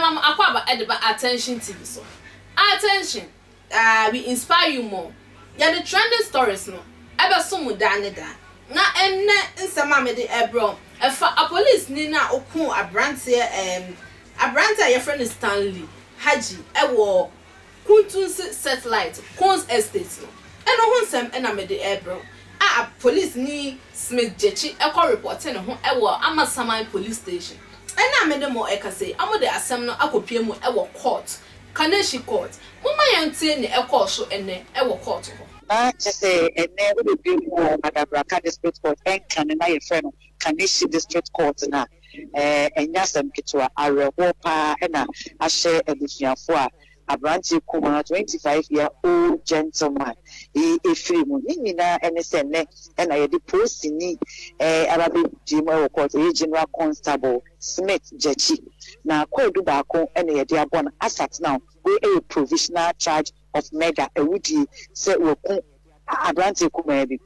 Mema mo akwaaba de ba Attention TV so. Attention! Ah, we inspire you more. Yɛde trending stories no ɛbɛso mo daa ne daa. Na ɛnnɛ nsɛm a mede ɛrebrɛ wo, ɛfa apolisini no a ɔkuu aberanteɛ ɛɛm, aberanteɛ a yɛfrɛ no Stanley Haji ɛwɔ Kuntunse Satellite, Cones Estate no, ɛno ho nsɛm na mede rebrɛ wo. A Polisini Smith Gyekye kɔ repɔte ne ho wɔ Amasaman Police Station. Ɛnnɛ a me ne mo rekasa yi, wɔde asɛm no akɔpue mu wɔ court, Kaneshie Court. Momma yɛntie nea ɛkɔɔ so ɛnnɛ wɔ court hɔ. Na kyerɛ sɛ ɛnnɛ wobɛpue mu wɔ Adabraka District Court, ɛnkane na yɛfrɛ no Kaneshie District Court no a, ɛnyɛ asɛm ketewa, awerɛhoɔ pa ara na ahyɛ abusuafoɔ a Aberanteɛ kumaa, 25 year old gentleman, yi firi mu. Ne nyinaa ne sɛ nnɛ na yɛde polisini aba abɛdie mu wɔ court, ɛyɛ General Constable Smith Gyakyi. Na kwaadu baako na yɛde abɔ no as at now, wei yɛ provisional charge of murder, awudie, sɛ waku aberanteɛ kumaa bi.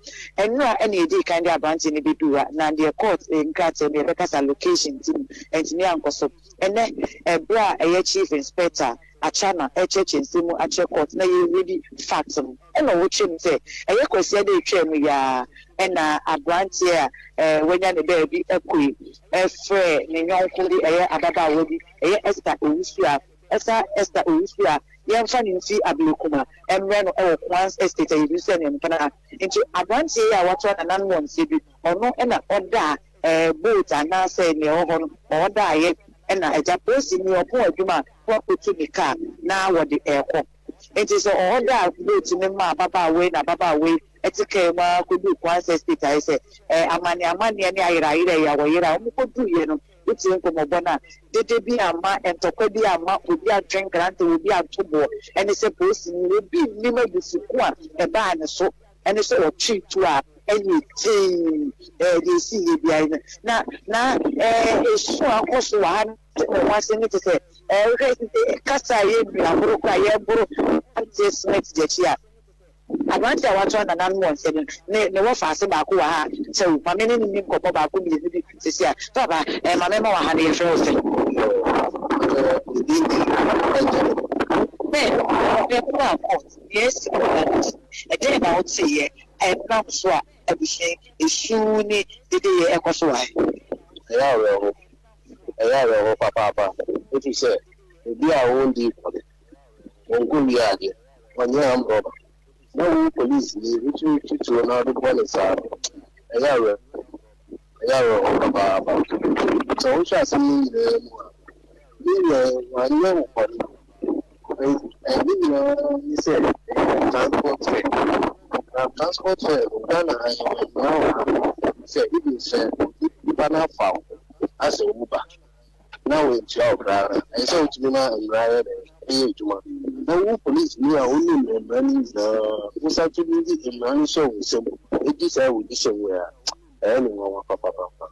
Nnora na yɛdii kan de aberanteɛ no bɛduu ha, na deɛ court nkrataa mu yɛbɛkasa location nti no, antumi ankɔ so. Ɛnnɛ, ɛberɛ a ɛyɛ Chief Inspector Achana rekyerɛkyerɛ nsɛm mu akyerɛ court na yɛredi fact no, ɛna ɔkyerɛ mu sɛ ɛyɛ Kwasiada a ɛtwaa mu yi ara na aberanteɛ a wanya ne baabi kɔ yi frɛɛ ne yɔnko bi, ɛyɛ ababaawa bi, ɛyɛ Esther Owusu a Ɛsa Esther Owusu a yɛmfa no mfi Ablekuma mmrɛ no wɔ Kwans Estate a yɛnim sɛ ne mpena nti abranteɛ yi a watoa nanan wɔ mfeɛ bi ɔno na ɔda boat anaasɛ nea ɛwɔ hɔ no ɔdaeɛ na agya polisini ɔpɔn adwuma a na wakɔtu ne car na wɔde rekɔ nti sɛ ɔda boat no ma ababaawa yi na ababaawa yi te car mu ara kɔduru Kwans Estate ayɛ sɛ amane amaneɛ ne ayera ayera yi a wɔyera a wɔkɔduruiɛ no Wotie nkɔmmɔbɔ no a, dede bi amma, ntɔkwa bi amma, obi antwe nkrante, obi anto boɔ. Ɛne sɛ polisini, obi nnim abufuo ko a ɛbaa ne so, ɛne sɛ ɔtwee tuo a ɛnyɛ tee. Ɛɛ, deɛ ɛsiiɛ biara no, na, na ɛɛ, esu a akɔ so wɔ ha no te ne ho ase ne te sɛ, ɛɛ, wohwɛ kasa a ɛyɛ nnuaboro koraa a yɛreboro Aberanteɛ Smith de akyi a, Aberante a watoa nananom wɔ nsɛm no, ne ne wɔfaase baako wɔ ha a, sɛ o, ma me ne no nni nkɔmmɔ baako mmienu bi seesei a. Papa, eh, ma memma wo ha no, yɛfrɛ wo sɛn? Yoo, me din de Benjamin. Ben, ɔbɛn wo a court, nea asi wɔ ha no nti, ɛdɛn na woteeɛ a ɛnam so a abusua yi, esu ne dedeyɛ ɛkɔ so wɔ ha yi? Ɛyɛ awerɛho, ɛyɛ awerɛho papaapa, efisɛ obi a ɔndii bɔne, Ɔnkowie adeɛ, ɔnyɛ armed robber. Na wo polisini wotumi twe tuo na wode bɔ no saa no, ɛyɛ awerɛhoɔ, ɛyɛ awerɛhoɔ papaapa. Sɛ wohwɛ asɛm no nyinaa mu a, ne nua yi wanyɛ wo bɔne. Ne nyinaa ne sɛ ɛyɛ transport fare. Na transport fare no, Ghana ha yɛwɔ mmara wɔ ha sɛ even sɛ nipa no afa wo asɛ wo ba na wantua wo koraa no a, ɛsɛ sɛ wotumi ma mmara yɛ dɛn? Ɛyɛ adwuma. Na wo polisini a wonim mmara no nyinaa, wosan tumi de mmara no hyɛ wo nsam di saa awudisɛm wei a, ɛyɛ me nwanwa papapapa.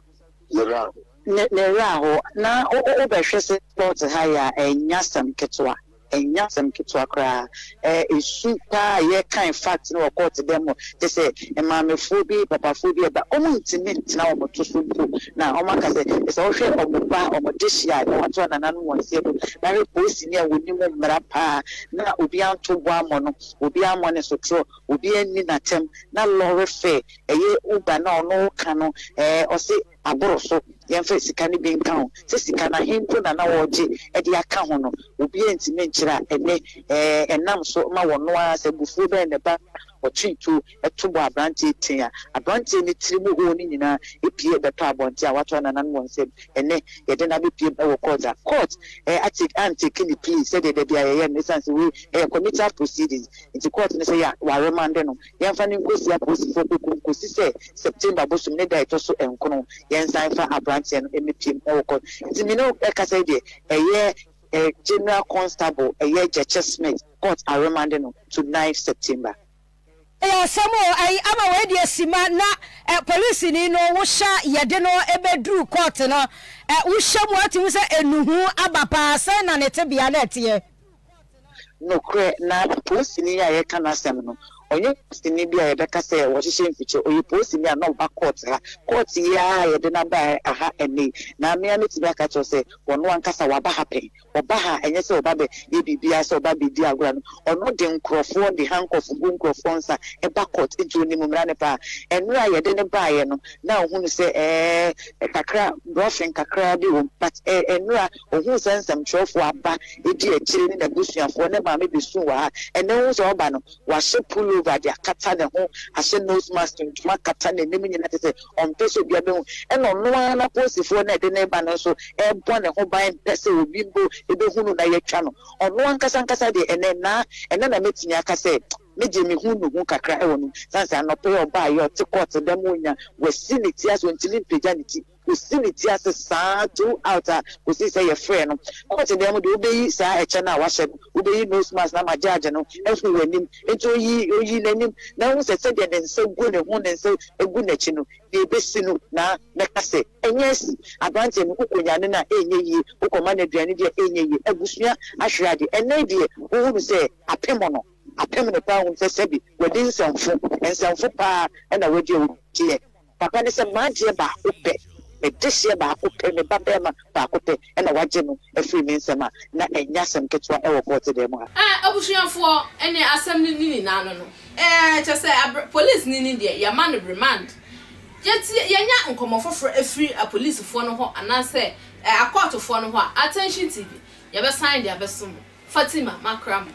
Me werɛ ahow. Ne werɛ ahow. Na wobɛhwɛ sɛ sport ha yɛ a, ɛnyɛ asɛm ketewa. Ɛnyɛ asɛm ketewa koraa. Ɛsu paa a yɛkan fact no wɔ court dɛm hɔ, kyerɛ sɛ maamefoɔ bi, papafoɔ bi ɛba, wɔn ntumi ntena wɔn to so mpo na wɔn aka sɛ, sɛ wohwɛ wɔn ba, wɔn dehyeɛ a na wɔato anananom wɔn nsa mu, na hwɛ polisini a wɔnim mmara paa, na obi anto bo ammɔ no, obi ammɔ ne sotorɔ, obi anni n'atɛm, na lɔre fare, ɛyɛ Uber na ɔno reka no, ɛɛ ɔse aboro so, yɛmfa sika no bi nka ho. Sɛ sika no ahe mpo na na wɔregye de aka ho no, obiara ntumi nkyerɛ a ɛnnɛ ɛnam so ma wɔno ara sɛ abufuo bɛn na ɛba ɔtwe tuo to bɔ aberanteɛ tin a, aberanteɛ no tiri mu hoo no nyinaa pue bɛtɔ abɔnten a wato anananom wɔn nsam. Ɛnnɛ yɛde no abɛpue mu wɔ court a court atake antake ne plea sɛdeɛ da biara yɛyɛ no ɛsiane sɛ wei ɛyɛ committal proceedings nti court no sɛ yɛ a wɔaremande no. Yɛmfa no nkosi apolisifoɔ kokom kɔsi sɛ September bosom ne da a ɛtɔ so nkono yɛnsan mfa abranteɛ no mmɛpiem wɔ court. Nti me ne wo ɛkasa yi deɛ ɛyɛ General Constable ɛyɛ Gyekye Smith court aremande no to ninth September. Ɛyɛ asɛm o, ayi ama wei deɛ sima na ɛ polisini no wohyɛ yɛde no bɛduru court no ɛ wohyɛ mu atumi sɛ enuhu aba paa sɛn na ne tebea na ɛteɛ. Nokorɛ, na polisini yi a yɛreka n'asɛm no, Ɔnyɛ polisini bi a yɛbɛka sɛ wɔhyehyɛ mfikyire. Ɔyɛ polisini a na ɔba court ha. Court yi ara a yɛde no aba ha ɛnnɛ yi. Na me ara mɛtumi aka akyerɛ wo sɛ ɔno ankasa waba ha pɛn. Ɔba ha a, ɛnyɛ sɛ ɔba bɛyɛ biribiara sɛ ɔba bɛdi agorɔ ano. Ɔno de nkorɔfoɔ de handcuff gu nkorɔfoɔ nsa ba court nti ɔnim mmara no paa. Ɛnora a yɛde no baeɛ no na ɔhunu sɛ ɛɛ kakra brushing kakra bi wɔ mu but ɛnora ɔhuu sɛ nsɛmtwerɛfoɔ aba di akyire ne n'abusuafoɔ ne maame bɛsuu wɔ ha. Ɛnnɛ wohu sɛ ɔba no wahyɛ pullover de akata ne ho, ahyɛ nose mask tuntum akata n'anim nyinaa kyerɛ sɛ ɔmpɛ sɛ obiara bɛhu. Ɛna ɔno ara n'apolisifoɔ no a ɛde no reba no nso rebɔ ne ho ban mpɛ sɛ obi mpo bɛhu no na yɛatwa no. Ɔno ankasa ankasa deɛ ɛnnɛ naa ɛnnɛ na mɛtumi aka sɛ me deɛ mehu nuhu kakra wɔ ne mu. Sane sɛ anɔpa yi ɔbaeɛ ɔte kɔɔte dɛm ɔnya wasi ne ti ase ɔntumi mpagya ne ti. Osi ne ti ase saa throughout a kosii sɛ yɛfrɛɛ no. Court dan mu deɛ wobɛyi saa ɛkyɛ no a wahyɛ no, wobɛyi nose mask no ama judge no ahu w'anim. Nti oyii oyii n'anim na wohu sɛ sɛdeɛ ne nsa gu ne ho ne nsa gu n'akyi no, deɛ ɛbɛsi no na mɛka sɛ ɛnyɛ asi. Aberanteɛ no wokɔnyane no a ɛnyɛ yie, wokɔma no aduane di a ɛnyɛ yie. Abusua ahwere adeɛ. Ɛnnɛ yi deɛ wohu no sɛ apem no, apem no paa wohu sɛ sɛbi wadi nsɛmfo, nsɛmfo paa na wadi a ɔdiiɛ. Papa ne sɛ, M'adeɛ baako pɛ, me dehyeɛ baako pɛ, me ba barima baako pɛ na wagye no afiri me nsam a, na ɛnyɛ asɛm ketewa wɔ kɔɔte dan mu ha. Ɛɛ abusuafoɔ, ɛneɛ asɛm no ne nyinaa no no, ɛɛ kyerɛ sɛ abrɛ, polisini no deɛ yɛama no remand. Yɛtie, yɛnya nkɔmmɔ foforɔ afiri apolisifoɔ no hɔ anaasɛ ɛɛ akɔɔtofoɔ no hɔ a, Attention TV, yɛbɛsan de abɛso mo. Fatima, makra mo.